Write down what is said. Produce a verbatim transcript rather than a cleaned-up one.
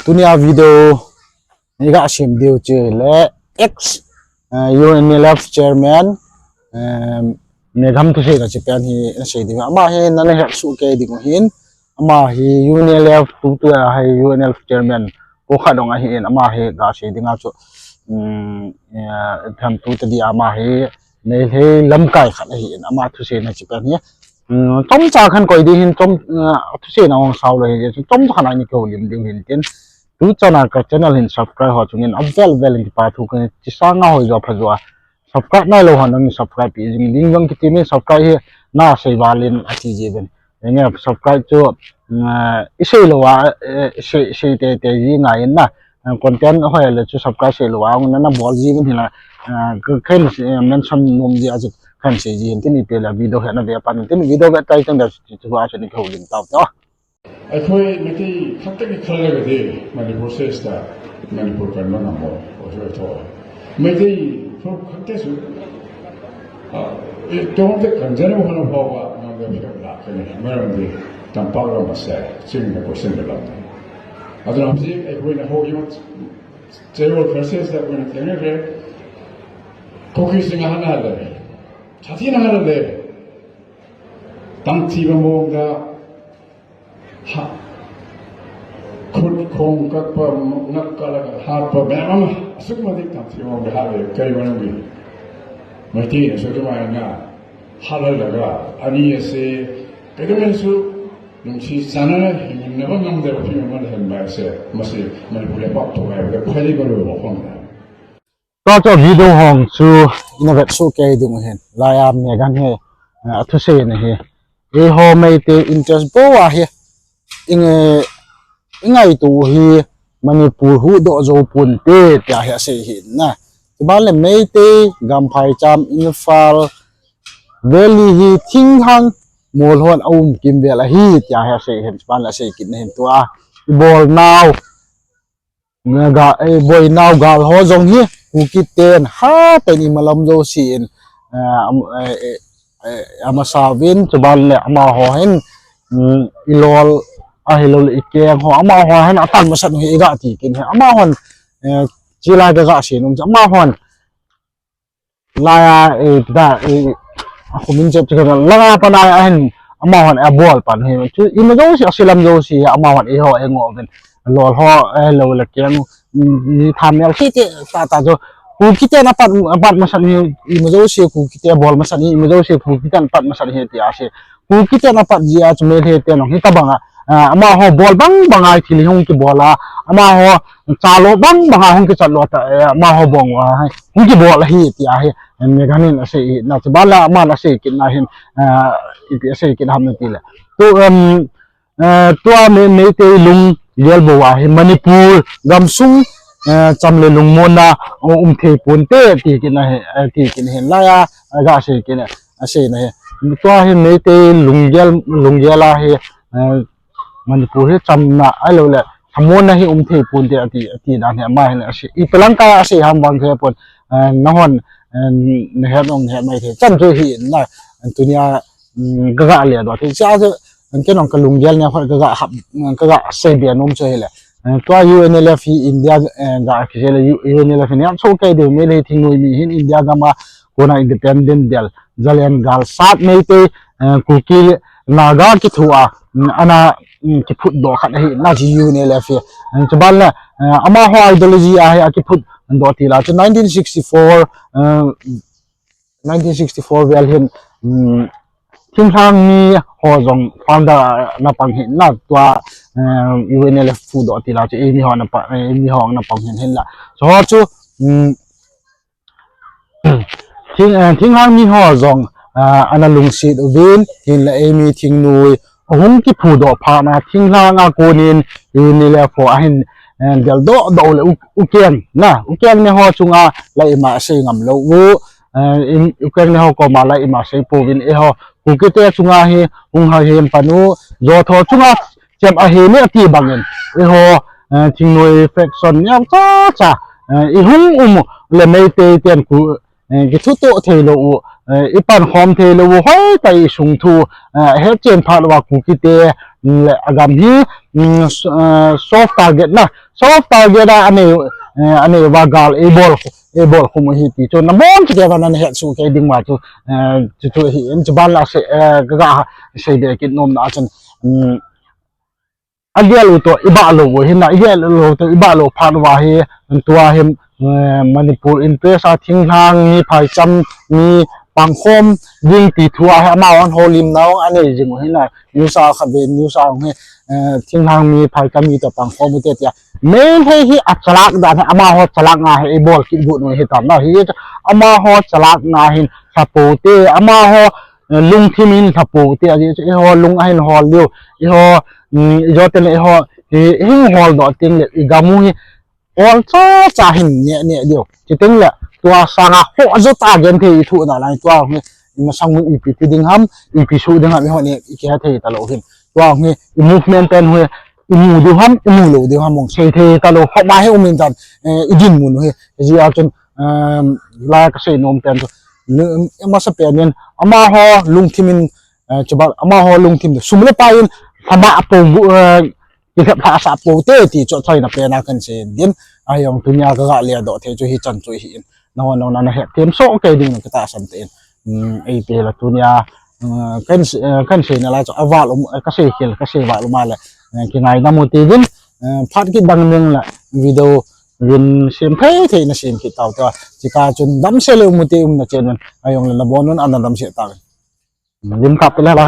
Tunia video iga sem diu chu le ex, eh, U N L F chairman, eh, Megham thusei kachi pen hi nasei ding. Ama hi nana hetsoh kei ding u hin. Ama hi U N L F tutu a hi U N L F chairman po khat dong ahin. Ama hi gasei dinga chu, um, eh, tham tu tadi ama hi Meitei lamkai khat ahin. Ama thusei nachi pen hi. Um, chomcha khan koi ding hin chom, uh, thusei na hung sao le hi. Chomcha khan ani ko lim ding hin tin. Tu chana ka channel hin subscribe ho chungin avel vel in kipa thu ka chi sanga hoi jo pha jo a. Subscribe nailou ho nangin subscribe pi jing ding jong kiti min subscribe hi nasei valin ati ji ben. Enge subscribe chu, mm, isei lou a, eh, sei, sei te te ji ngai na. Eh, content hoi le chu subscribe sei lou a, nana bol ji ben hila, eh, ka, ka, eh, mention nom ji a chu kan sei ji hin tin ipi le video hi na ve pan tin video ve tai tang da chu chu a chu ni ko lim tau ta. ꯑꯩꯈꯣꯏ ꯃꯩꯇꯩ ꯈꯛꯇꯒꯤ ꯈꯜꯂꯒꯗꯤ ꯃꯅꯤꯄꯨꯔꯁꯦ ꯁꯤꯗ ꯃꯅꯤꯄꯨꯔ ꯀꯟꯕ ꯉꯝꯃꯣꯏ, ꯑꯣꯏꯊꯣꯛ ꯑꯣꯏꯊꯣꯛꯑꯣꯏ꯫ ꯃꯩꯇꯩ ꯐꯨꯔꯨꯞ ꯈꯛꯇꯁꯨ, ꯑ, ꯏꯇꯣꯝꯇ ꯀꯟꯖꯅꯕ ꯍꯣꯠꯅꯕ ꯐꯥꯎꯕ ꯉꯝꯗꯕ ꯐꯤꯕꯝ ꯂꯥꯛꯀꯅꯤ꯫ ꯃꯔꯝꯗꯤ ꯇꯝꯄꯥꯛ ꯂꯝ ꯑꯁꯦ ꯆꯤꯡꯅ ꯀꯣꯏꯁꯤꯟꯕ ꯂꯝꯅꯤ꯫ ꯑꯗꯨꯅ ꯍꯧꯖꯤꯛ ꯑꯩꯈꯣꯏꯅ ꯍꯧꯈꯤꯕ ꯆꯌꯣꯜ ꯈꯔꯁꯤꯗ ꯑꯩꯈꯣꯏꯅ ꯊꯦꯡꯅꯈ꯭ꯔꯦ, ꯀꯨꯀꯤꯁꯤꯡ ꯍꯥꯠꯅꯍꯜꯂꯦ, ꯁꯥꯊꯤꯅ ꯍꯥꯠꯍꯜꯂꯦ, ꯇꯝꯊꯤꯕ ꯃꯑꯣꯡꯗ ꯍꯥ-, ꯈꯨꯠ ꯈꯣꯡ ꯀꯛꯄ, ꯉꯛ ꯀꯛꯂꯒ ꯍꯥꯠꯄ ꯃꯌꯥꯝ ꯑꯃ ꯑꯁꯨꯛꯀꯤ ꯃꯇꯤꯛ ꯇꯝꯊꯤꯕ ꯃꯑꯣꯡꯗ ꯍꯥꯠꯂꯦ꯫ ꯀꯔꯤ ꯃꯔꯝꯒꯤ? ꯃꯩꯇꯩꯅꯁꯨ ꯑꯗꯨꯃꯥꯏꯅ ꯍꯥꯠꯍꯜꯂꯒ ꯑꯅꯤ ꯑꯁꯦ ꯀꯩꯗꯧꯉꯩꯗꯁꯨ ꯅꯨꯡꯁꯤ ꯆꯥꯟꯅꯅ ꯍꯤꯡꯃꯤꯟꯅꯕ ꯉꯝꯗꯕ ꯐꯤꯕꯝ ꯑꯃ ꯂꯩꯍꯟꯕ ꯍꯥꯏꯕꯁꯦ, ꯃꯁꯤ ꯃꯅꯤꯄꯨꯔ ꯂꯩꯄꯥꯛ ꯊꯣꯒꯥꯏꯕꯗ ꯈ꯭ꯋꯥꯏꯗꯒꯤ ꯃꯔꯨꯑꯣꯏꯕ ꯋꯥꯐꯝꯅꯤ꯫ Tua chu video hong chu ina vet soh kei ding u hin. Laiya Megham hi, eh, athusei na hi. Eiho Meitei interest bou ahi. Inge, ingaito hi Manipur huhdoh jou ponte tia hi asei hi na. Chuban le Meitei gamphaicham Imphal Valley hi thinglhang mol hon aum kimvel ahi tia hi asei hin. Chuban le asei kit na hin tua. Ibol nau Nga ga, eh, boinau gal ho jong hi, Kuki ten, ha, ten imalam jouse in, eh, am-, eh, eh, eh, amasa uvin, chuban le amaho hin, mm, ilol, ahilou le ikeng ho, amaho hin, apat masat u hi iga ti kit in hi, amahon, eh, chilai ga ga sin um, amahon, Laiya, eh, da, eh, akhomin chep chep langa pana ahin, amahon abol pan hi. Chu, ima jouse, asilam jouse, amahon eiho, engo uvin. Lol ho, eh, lou le keng, mm, ni tham mel, ti, ti, ta, ta, chu. Kuki ten apat, apat masat hi, ima jouse, Kuki ten abol masat hi, ima jouse, Kuki ten apat masat hi, ti ase. Kuki ten apat jia chu Meitei ten jong hi tabang a, ah, amaho bol bang bang a thil hi hung kibol a, amaho chalo bang bang a hung kichat lo ta, eh, amaho bong a, hung kibol ahi ti ahi, eh, Megham in asei hi, na chuban le aman asei kit na hin, ah, ipi asei kit ham na ti le. Tu, um, eh, tua Me-, Meitei lunggel bou ahi, Manipur gamsung, eh, cham le lungmonna, um thei ponte ti kit na hi, eh, ti kit hin laiya, eh, ga sei kit na. Asei na hi. Tua hi Meitei lunggel, lunggel ahi, eh, Manipur hi chamna ahilou le, lhamonna hi um thei ponte ati, ati dan hi ama hin asei. Ipi lang ka asei ham vang thei pon, eh, nahon, eh, nahet nong nahet mai thei. Chan chu hi na, tunia, mm, ka ga le do thei. Cha chu, ken nong ka lunggel ne hoi ka ga hap, ka ga sei be nom chu hi le. Eh, tua U N L F hi India, eh, ga ki le U-, U N L F hi niam so kei de me le thingnoi mi hin India gam a kona independent del, Zalen gal sat Meitei, eh, Kuki Naga kithu a, mm, ana, mm, kiphut doh khat ahi, na chu U N L F hi. Eh, chuban le, eh, amaho ideology ahi akiphut doh ti la, chu nineteen sixty-four, eh, nineteen sixty-four vel hin, mm, thinglhang mi ho jong founder na pang hin na tua, eh, U N L F phudoh ti la chu eimi ho na pa, eh, eimi ho na pang hin hin la. So ho chu, mm, thing, eh, thinglhang mi ho jong, ah, ana lungset uvin, hin la eimi thingnoi, ahung kiphudoh phat na thinglhang a konin U N L F ho ahin, eh, geldoh doh le u, ukeng na, ukeng ne ho chunga la ima sei ngam lou u, eh, in, ukeng ne ho koma la ima sei pouvin eiho, Kuki te chunga hi hung ha hem pan u, jo tho chunga chem ahi ne ati bangin, eiho, eh, thingnoi faction neo cha cha, eh, ihung um le Meitei ten ku, eh, kithutoh thei lou u, eh, ipankhom thei lou u, hoitah isung thu, eh, hetchen phat lou a Kuki te, le agam hi, mm, s- eh, soft target na, soft target a anei, eh, anei uva gal eibol, eibol khum u ahi ti chu nabonchauva nahet soh kei ding uva chu, eh, chu chu ahin, chuban la sei, eh, ka ga sei be kit nom na chun, mm, agel u toh ibah lou u ahin na, igel lou toh ibah lou phat uva hi, tua hi, eh, Manipur in press a thinglhang mi, phaicham mi pangkhom ding ti thu a hi amahon holimna anei jing u ahin na, news a khat ve news a hi, eh, thinglhang mi, phaicham mi toh pangkhom u te tia. Meitei hi achalak dan hi amaho chalak nga hi eibol kit got u ahi tam na hi, amaho chalak nga hin lha pou te, amaho, eh, lungthim in lha pou te, ajeh chu eiho lung ahin hol diu, eiho, mm, ijo teng le eiho, i, hing hol doh teng le igam u hi ol chacha hin neh neh diu. Chuteng le tua sanga ho jo ta genthei i thoh nalai tua hi, imasang mun ipi ti ding ham, ipi soh ding ham, eiho ni i kihe thei talou hin. Tua hi i movement pen hi imu diu ham, imu lou diu ham, mong sei thei talou, ho ma hi um in tan, eh, i dinmun u hi. Hijeh a chun, um, la ka sei nom pen chu, lu- amasa pen in, amaho lungthim in, eh, chuban amaho lungthim sum le pai in, lha ma pou, eh, kilhep lhasah pou te ti chu achaina pen a kan sei din, ahi jong tunia ka ga le doh thei chu hichan chu ahin. Nahon nahon nahet them soh kei ding na ka tahsan te in. Um, eite la tunia, uh, kan s- uh, kan sei nalai chu aval um, uh, ka sei khel, ka sei val um a le, uh, kingaidam u ti din, uh, phat kit dang ding la video vin sem thei thei na sem kit tau ta. Chika chun damsel le um u ti um na chen un. Ajong le nabon un ana damsel ta. Lim kap le la.